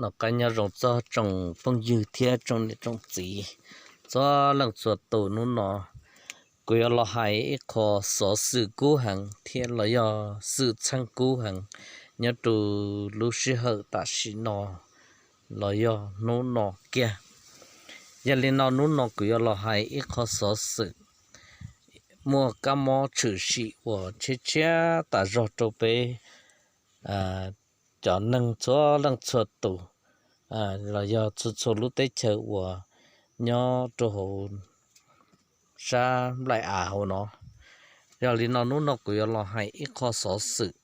Noj qab nyob zoo txog tsoom phooj ywg thiab tsoom niam tsoom txiv txhua leej txhua tus. Hnub no kuv yuav los hais ib qho xov xwm kub heev thiab los yog xwm txheej kub heev nyob rau lub sij hawm tam sim no los yog hnub no kiag. Yog li no hnub no kuv yuav los hais ib qho xov xwm muaj kab mob tshwm sim uas tshiab tshiab tas zog rau peb cov neeg txhua leej txhua tus los yog txhua txhua lub teb chaws uas nyob rau hauv sab nplaim av hauv no. Yog li no hnub no kuv yuav los hais ib qho xov xwm.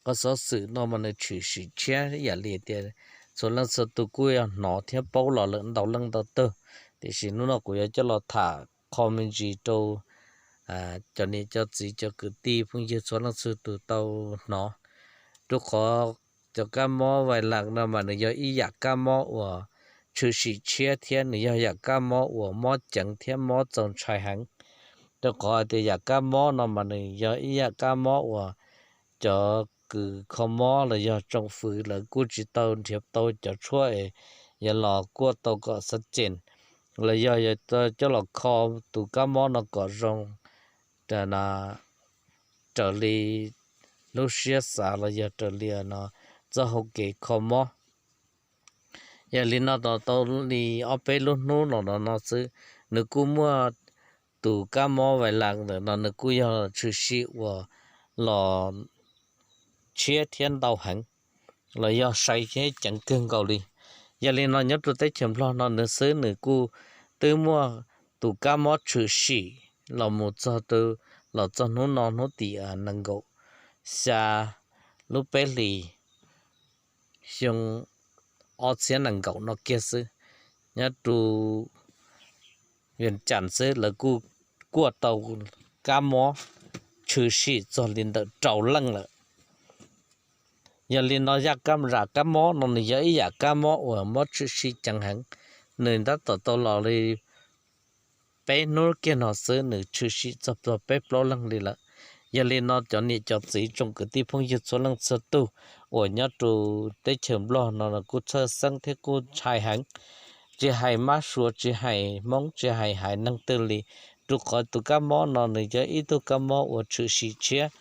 Qhov xov xwm no mas nws tshwm sim tshiab yam li tias txhua leej txhua tus kuj yog hnov thiab paub los lawm ntau leej ntau tug, tiam sis hnub no kuv yuav coj los tham qho me ntsis rau cov niam cov txiv cov kwv tij phooj ywg txhua leej txhua tus tau hnov. Rau qhov cov kab mob vais las no mas nws yog ib yam kab mob uas tshwm sim tshiab thiab nws yog yam kab mob uas mob ceev thiab mob txaus ntshai heev. Rau qhov hais tias yam kab mob no mas nws yog ib yam kab mob uas cov kws kho mob los yog tsoom fwv lawv kuj tsis tau nrhiav tau cov tshuaj es yuav los kuaj tau kom xab cees los yog coj los kho tus kab mob no kom zoo raws li lub siab xav los yog raws li no txoj hau kev kho mob. Yog li no tau li ob peb lub hnub los no no xwb, nws kuj muaj tus kab mob vais las ntawm no nws kuj yog tshwm sim uas los tshiab thiab ntau heev los yog sai thiab ceev kawg nkaus li. Yog li no nyob rau teb chaws Nplog no nws xwb nws kuj twb muaj tus kab mob tshwm sim los mus txog, los txog hnub no hnub tim nees nkaum xya lub peb hlis xyoo ob txhiab nees nkaum no kiag xwb. Nyob rau Vias Cas xwb lawv kuj kuaj tau kab mob tshwm sim txog li ntawm rau leej lawm. Yog li no zaj kab, zam kab mob no nws yog ib yam kab mob uas mob tshwm sim ceev heev, nws tab tom tau los li peb hnub kiag no xwb nws tshwm sim txog peb plaub leeg li lawm. Yog li no cov niam cov txiv tsoom kwv tij phooj ywg txhua leej txhua tug uas nyob rau teb chaws Nplog no kuj txhawj xeeb thiab kuj ntshai heev, tsis hais mab suav tsis hais Hmoob tsis hais haiv neeg twg li, rau qhov tus kab mob no nws yog ib tug kab mob uas tshwm sim tshiab,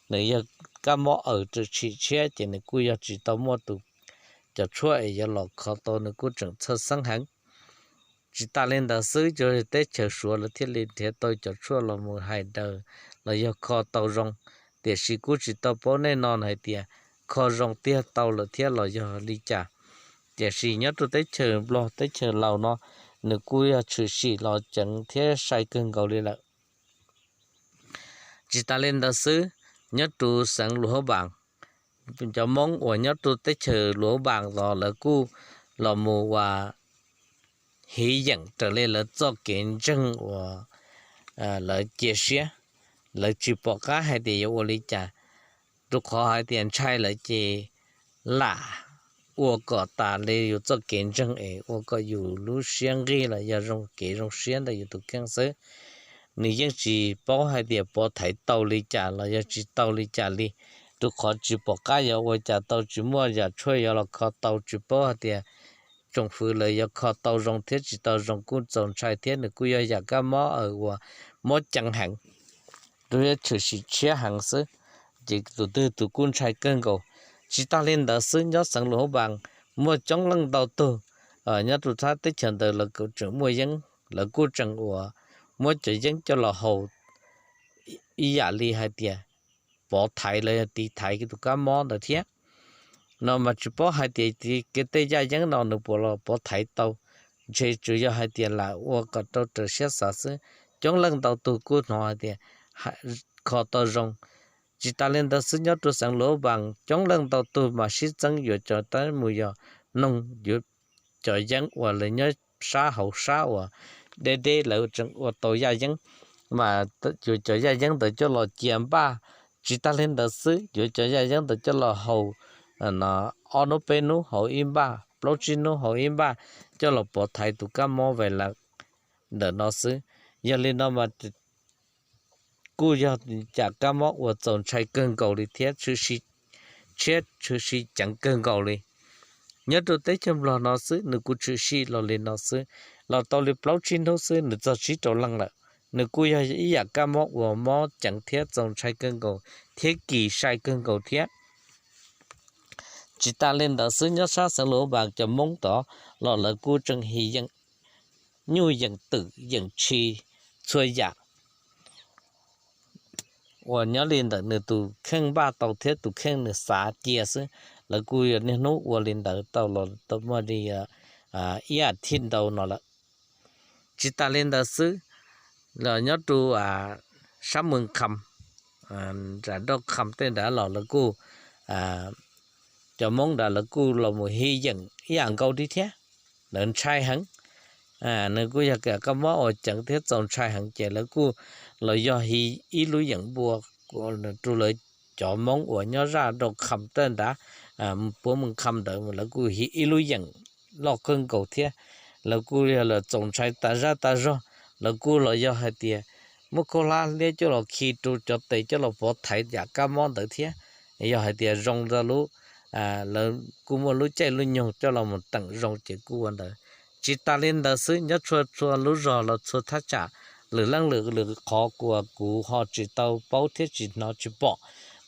nws yog kab mob aws tshwm sim tshiab ces nws kuj yog tsis tau muaj tus cov tshuaj es yuav los kho tau nws kuj tseem txhawj xeeb heev. Tsis tas li ntawd xwb, cov teb chaws Suav lawv thiaj li nrhiav tau cov tshuaj los mus hais daws los yog kho tau zoo, tiam sis kuj tsis tau paub nej no hais tias kho zoo tiag tau lawm thiab los yog li cas. Tiam sis nyob rau teb chaws Nplog teb chaws Laus no nws kuj yog tshwm sim los ceev thiab sai kawg nkaus li lawm. Tsis tas li ntawd xwb, nyob rau xeev Luas Hauv Npas, cov Hmoob uas nyob rau teb chaws Luas Hauv Npas los lawv kuj los mus ua hiv yeem raws li lawv txoj kev ntseeg uas lawv cia siab, lawv tsis pom qab hais tias yuav ua li cas, rau qhov hais tias ntshai lawm ces lam ua kom tas li yus txoj kev ntseeg es ua kom yus lub siab nqig los yog zoo kev zoo siab ntawm yus tus kheej xwb. Nws yeej tsis paub hais tias pov thaiv tau li cas los yog tsis tau li cas li, rau qhov tsis pom qab yuav ua cas tau, tsis muaj yam tshuaj yuav los kho tau, tsis paub hais tias tsoom fwv lawv yuav kho tau zoo thiab tsis tau zoo, kuj txaus ntshai thiab nws kuj yog yam kab mob aws uas mob ceev heev, rau thiab tshwm sim tshiab heev xwb, ces tus twg tus kuj ntshai kawg nkaus. Tsis tas li ntawd xwb, nyob xeev Luas Hauv Npas muaj coob leej ntau tug nyob rau thab teb chaws ntawd lawv kuj tseem muaj yeeb, lawv kuj tseem uas muab cov yeeb coj los haus ib yam li hais tias pov thaiv los yog tiv thaiv tus kab mob ntawd thiab. No mas tsis paub hais tias kev tej yaj yeeb no nws puas los pov thaiv tau, ntshe tsuas yog hais tias lam ua kom tau raws siab xav xwb. Coob leej ntau tug kuj hnov hais tias kho tau zoo. Tsis tas li ntawd xwb, nyob rau xeev Luas Hauv Npas coob leej ntau tug mas sib txeeb yuav cov teeb mus yos noog, yuav cov yeeb uas lawv nyob sab hauv sab uas deb deb lawv tseem ua tau yaj yeeb, mas yuav cov yaj yeeb ntawd coj los cia npaj. Tsis tas li ntawd xwb, yuav cov yaj yeeb ntawd coj los haus ob hnub peb hnub haus ib npaj, plaub tsib hnub haus ib npaj, coj los pov thaiv tus kab mob vais las ntawm no xwb. Yog li no mas kuj yog cam kab mob uas txaus ntshai kawg nkaus li thiab tshwm sim ceev kawg nkaus li. Nyob rau teb chaws Nplog no xwb nws kuj tshwm sim los li no xwb, los tau li plaub tsib hnub xwb nws txog tsib rau leej lawm. Nws kuj yog ib yam kab mob uas mob ceev thiab txaus ntshai kawg nkaus thiab kis sai kawg nkaus thiab. Tsis tas li ntawd xwb, nyob sab xeev Luas Vas cov Hmoob tod los lawv kuj tseem hi yeem nyuj yeem twm yeem tshis txhua yam uas nyob li ntawm nws tus kheej npaj tau thiab tus kheej nws xav cia xwb, lawv kuj yog niaj hnub ua li ntawd tau los tau muaj li ib as thiv ntau no lawm. Tsis tas li ntawd xwb, los nyob rau sab Moos Kham, nram Raj Kham tej nrad los lawv kuj, cov Hmoob nrad lawv kuj los mus hi yeem ib yam nkaus li thiab. Lawv ntshai heev, nws kuj yog kab mob uas ceev thiab txaus ntshai heev ces lawv kuj los yog hi ib lub yeem npua rau lawv cov Hmoob uas nyob zaj Raj Kham tej nrad, puab Moos Kham ntawd lawv kuj hi ib lub yeem loj kawg nkaus thiab. Lawv kuj yog los txaus ntshai tas zaj tas zog, lawv kuj los yog hais tias muab khaub hlab liab coj los khi rau cov tes coj los pov thaiv yam kab mob ntawd thiab. Yog hais tias zoo rau lub, lawv kuj muaj lub caij lub nyoog coj los mus teem zoo ces kuj ua ntawd. Tsis tas li ntawd xwb, nyob txhua txhua lub zog los txhua thaj tsam, lwm leej lwm lwm qhov uas kuv ho tsis tau paub thiab tsis hnov tsis pom,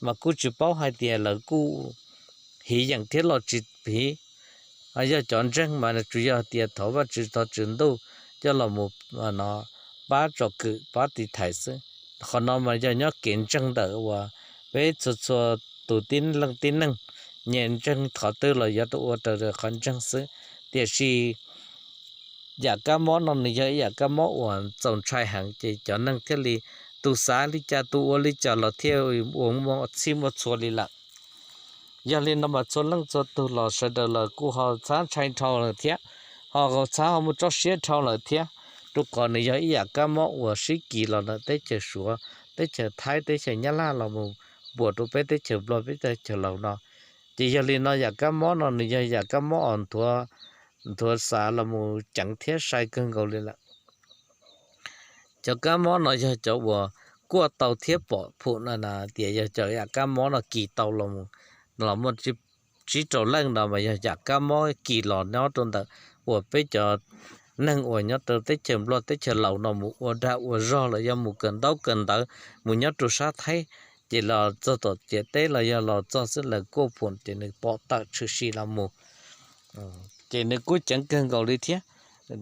mas kuj tsis paub hais tias lawv kuj hiv yeem thiab los tsis hiv. Yog cov ntseeg mas tsuas yog tias thov Vajtswv thov Tswv Ntuj coj los mus no pab tsom kwm pab tiv thaiv xwb. Qhov no mas yog nyob kev ntseeg ntawm uas peb txhua txhua tus tib leej tib neeg, nyias ntseeg qhov twg los yuav tau ua raws li qhov ntseeg xwb. Tiam sis yam kab mob no nws yog ib yam kab mob uas txaus ntshai heev ces cov neeg thiaj li tus xav li cas tus ua li cas los thiaj ua muaj txhij muaj txhua li lawm. Yog li no mas txhua leej txhua tug los sawv daws los kuj ho txhab ntshai dhau lawm thiab, ho txhab ho muaj tsob siab dhau lawm thiab, rau qhov nws yog ib yam kab mob uas sib kis los ntawm teb chaws Suav, teb chaws Thaib, teb chaws Nyab Laj los mus puas rau peb teb chaws Nplog peb teb chaws Laus no. Ces yog li no yam kab mob no nws yog yam kab mob uas nthuav xav los mus ceev thiab sai kawg nkaus li lawm. Cov kab mob no yog cov uas kuaj tau thiab pom phum no na tias yog cov yam kab mob no kis tau los mus, los muaj tsib rau leej no mas yog yam kab mob kis los nyob rau ntawm uas peb cov neeg uas nyob rau teb chaws Nplog teb chaws Laus no mus ua dag ua zog los yog mus kawm ntaub kawm ntawv mus nyob rau sab Thaib, ces los txog tom ciam teb los yog los txog xwb lawv kuaj phum ces nws pom tawm tshwm sim los mus. Ces nws kuj ceev kawg nkaus li thiab.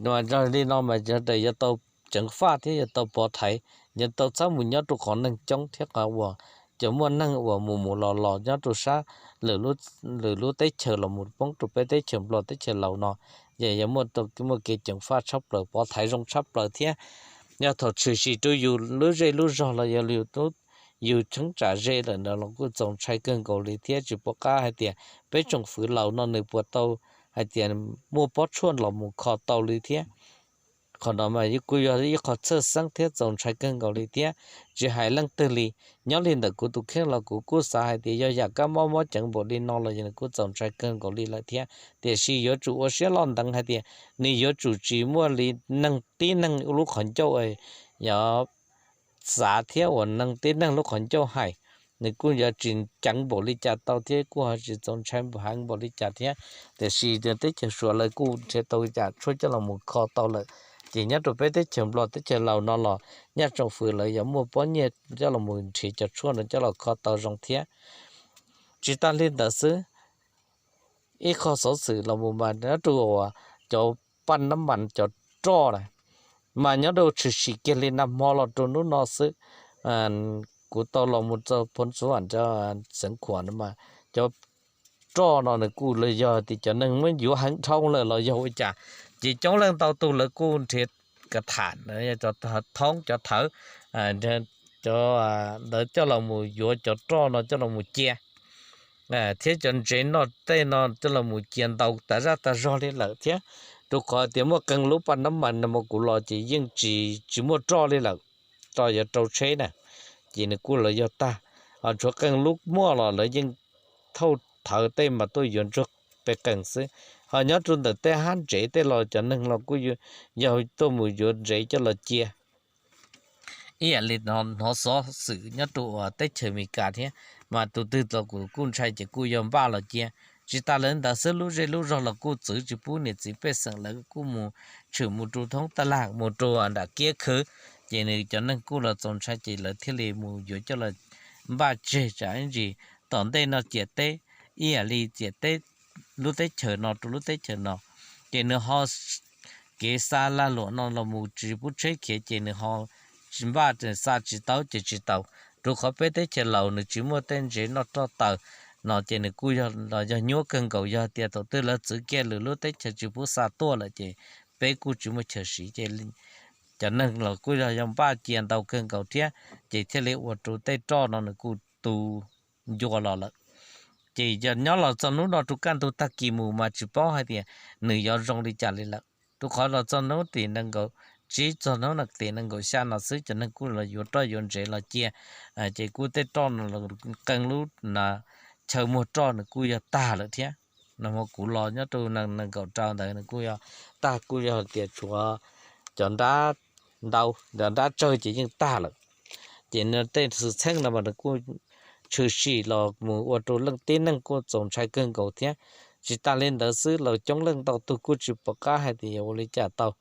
Mas yog li no mas sawv daws yuav tau ceev faj thiab yuav tau pov thaiv, yuav tau txhob mus nyob rau qhov neeg coob thiab qhov uas cov muaj neeg uas mus mus los los nyob rau sab lwm lub teb chaws los mus poob rau peb teb chaws Nplog teb chaws Laus no. Ces yog muaj, muaj kev ceev faj tshaj plaws pov thaiv zoo tshaj plaws thiab. Yog thaum tshwm sim rau yus lub zej lub zog los yog yus cheeb tsam ze lawm ntawd los kuj txaus ntshai kawg nkaus li thiab tsis pom qab hais tias peb tsoom fwv Laus no nws puas tau hais tias muaj pob tshuaj los mus kho tau li thiab. Qhov no mas kuj yog ib qho txhawj xeeb thiab txaus ntshai kawg nkaus li thiab. Tsis hais leej twg li, nyob li ntawm kuv tus kheej los kuv kuj xav hais tias yog yam kab mob mob ceev npaum li no los yog nws kuj txaus ntshai kawg nkaus li lawm thiab. Tiam sis yuav tsum ua siab loj nteev hais tias nws yuav tsum tsis muaj li neeg tib neeg lub qhov ncauj yog xav thiab uas neeg tib neeg lub qhov ncauj hais, nws kuj yuav tsis ceev npaum li cas tau thiab kuj ho tsis txaus ntshai heev npaum li cas thiab. Tiam sis teb chaws Suav lawv kuj nrhiav tau yam tshuaj coj los mus kho tau lawm, ces nyob rau peb teb chaws Nplog teb chaws Laus no los nyaj tsoom fwv lawv yuav muaj pob nyiaj coj los mus nrhiav cov tshuaj no coj los kho tau zoo thiab. Tsis tas li ntawd xwb, ib qho xov xwm los mus mas nyob rau uas cov paj nab mas cov roj na, mas nyob rau tshwm sim kiag li nag hmo los rau hnub no xwb, kuv tau los mus txog phob txuv xeev Khuam no mas cov roj no nws kuj los yog tias cov neeg muab yuav heev dhau lawm los yog ua cas, ces coob leej ntau tus lawv kuj nrhiav kav tham, cov thoob cov thawv, cov ntawd coj los mus yuav cov roj no coj los mus cia, thiab cov ntsev noj tej no coj los mus cia ntau tas zaj tas zog li lawm thiab. Rau qhov tias muaj qee lub paj nab mas no mas kuv los ces yeej tsis, tsis muaj roj li lawm, roj yuav rau tsheb na, ces nws kuj los yog tag. Ho tshuav qee lub muaj los lawv yeej thauj thawv tej mas tuaj yuav ntsuag pes qees xwb. Ho nyob rau ntawm tej hab ntsev tej los cov neeg los kuj yog tuaj mus yuav ntsev coj los cia. Ib yam li hnov xov xwm nyob rau uas teb chaws Amelikas thiab, mas tus twg los kuj ntshai ces kuj yog npaj los cia. Tsis tas li ntawd xwb, lub zej lub zog los kuj txwv tsis pub niam txiv pej xeem, lawv kuj mus tshwm mus rau thoob taj laj, mus rau nram kiab khw. Ces nws cov neeg kuj los txaus ntshai, ces lawv thiaj li mus yuav coj los npaj tseg tsam ib ntsis tom ntej no ciam teb, ib yam li ciam teb lub teb chaws no rau lub teb chaws no. Ces nws ho kev xa lag luam no los mus tsis pub tsheb khiav, ces nws ho npaj xa tsis tau ces tsis tau. Rau qhov peb teb chaws laus nws tsis muaj tej ntsev noj roj taws no, ces nws kuj yog los yog nyuaj kawg nkaus. Yog tias thaum twg lawv txwv kiag lwm lub teb chaws tsis pub xa tuaj lawm, ces peb kuj tsis muaj chaw siv, ces cov neeg los kuj yog yog npaj cia ntau kawg nkaus thiab, ces thiaj li ua rau tej roj no nws kuj tu ncua los lawm. Ces yog nyob los txog hnub no rau kaj ntug tag kis mus mas tsis paub hais tias nws yuav zoo li cas li lawm, rau qhov los txog hnub tim nees nkaum tsib txog hnub tim nees nkaum xya no xwb, cov neeg kuj los yuav roj yuav ntsev los cia, ces kuj tej roj no qee lub chaw muag roj nws kuj yog tag lawm thiab. No kuv los nyob rau nees nkaum rau ntawd nws kuj yog tag, kuj yog tias tshuav cov nrab ntau, cov nrab tsawg ces yeej tag lawm. Ces tej xwm txheej no mas nws kuj tshwm sim los mus ua rau leej tib neeg kuj txaus ntshai kawg nkaus thiab. Tsis tas li ntawd xwb, los coob leej ntau tug kuj tsis pom qab hais tias yuav ua li cas tau,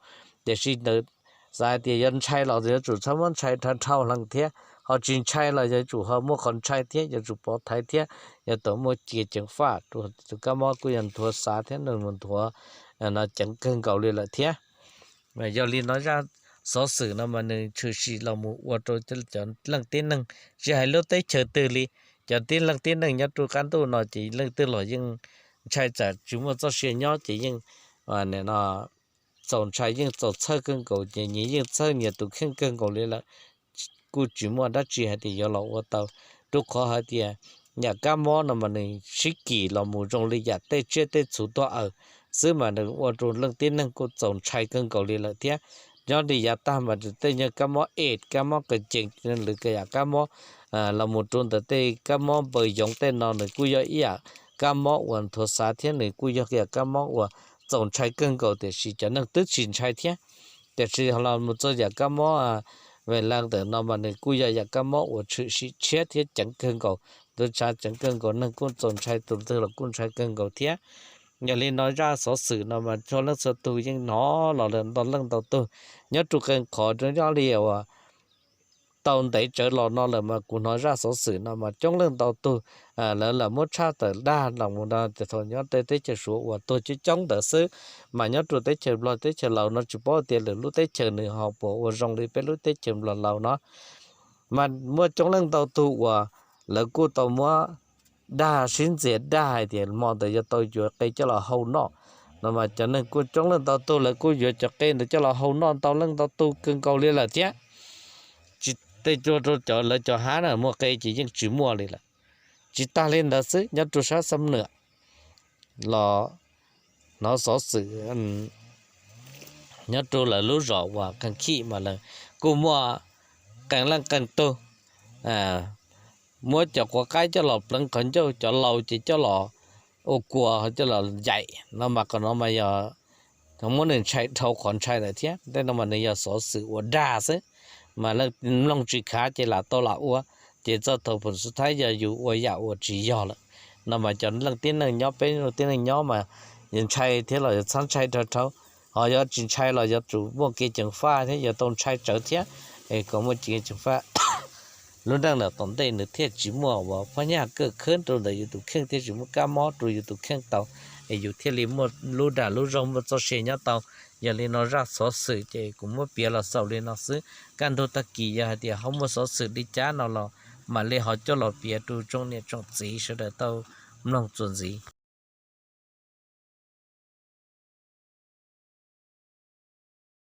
tiam sis ntawd xav hais tias yog ntshai los yuav tsum txhob muab ntshai dhau dhau lees thiab, ho tsis ntshai los yuav tsum ho muaj qhov ntshai thiab, yuav tsum pov thaiv thiab, yuav tau muaj kev ceev faj rau tus kab mob kuj yog nthuav xav thiab nws mus nthuav no ceev kawg nkaus li lawm thiab. Yog li no zaj xov xwm no mas nws tshwm sim los mus ua rau cov leej tib neeg, tsis hais lub teb chaws twg li, cov tib leej tib neeg nyob rau qab ntuj no ces leej twg los yeej ntshai tsam tsis muaj txoj sia nyob ces yeej txaus ntshai, yeej txaus txhawj kawg nkaus, ces nyias yeej txhawj nyias tus kheej kawg nkaus li lawm. Kuj tsis muaj dab tsi hais tias yuav los ua tau, rau qhov hais tias yam kab mob no mas nws sib kis los mus zoo li yam tej tsiaj tej txhu tuaj aws xwb mas nws ua rau leej tib neeg kuj txaus ntshai kawg nkaus li lawm thiab. Nyob li yav tag mas tej nyuag kab mob es, kab mob qas cees, lwm yam kab mob los mus rau ntawm tej kab mob npaws yoov tej no nws kuj yog ib yam kab mob uas nthuav xav thiab nws kuj yog yam kab mob uas txaus ntshai kawg nkaus, tiam sis cov neeg twb tsis ntshai thiab. Tiam sis los mus txog yam kab mob ves laj ntawm no mas nws kuj yog yam kab mob uas tshwm sim tshiab thiab ceev kawg nkaus, tus tshav ceev kawg nkaus, neeg kuj txaus ntshai, tus twg los kuj ntshai kawg nkaus thiab. Yog li no zaj xov xwm no mas txhua leej txhua tus yeej hnov los lawm ntau leej ntau tug, nyob rau qee qhov rau nyob li uas tau ntev tsawv los no lawm mas kuv hnov zaj xov xwm no mas coob leej ntau tug lawv lam muab tshaj tawm dag los mus no, ces thaum nyob tej teb chaws Suav uas tuag coob coob ntawd xwb, mas nyob rau teb chaws Nplog teb chaws Laus no tsis paub tias lwm lub teb chaws nws ho puas ua zoo li peb lub teb chaws Nplog Laus no. Mas muaj coob leej ntau tug uas lawv kuj tau muab dag sib ntxias dag hais tias hmo ntawd yuav tau yuav qe coj los hau noj no mas cov neeg kuj coob leej ntau tug lawv kuj yuav cov qe ntawd coj los hau noj ntau leej ntau tug kawg nkaus li lawm thiab. Tsis tej rau cov lawv cov hav na muaj qe ces yeej tsis muaj li lawm. Tsis tas li ntawd xwb, nyob rau sab Xam Nuam los hnov xov xwm nyob rau lawv lub zos uas Khaj Khij mas lawv kuj muaj qee leej qee tug muab cov quav qaib coj los pleev qhov ncauj, cov laus ces coj los ua kua coj los yaim no mas qhov no mas yog muab nws ntshai dhau qhov ntshai lawm thiab. Tej no mas nws yog xov xwm ua dag xwb, mas leej mloog tsis khav ces lam tau lam ua, ces txog thaum phum xub thaib yog yus ua yam uas tsis yog lawm no mas cov leej tib neeg nyob peb tib neeg nyob mas yog ntshai thiab los yog txhob ntshai dhau dhau, ho yog tsis ntshai los yuav tsum muaj kev ceev faj thiab yuav tau ntshai tsawv thiab, kom muaj kev ceev faj. Lub neej ntawm tom ntej nws thiaj tsis muaj uas phab nyaj kawj khawb rau ntawm yus tus kheej, thiaj tsis muaj kab mob rau yus tus kheej tau, es yus thiaj li muaj lub dag lub zog muaj txoj sia nyob tau. Yog li no zaj xov xwm ces kuv muab piav los xaus li no xwb. Kaj ntug tag kis yog hais tias ho muaj xov xwm li cas no los mam li ho coj los piav rau tsoom niam tsoom txiv sawv daws tau mloog txuas ntxiv.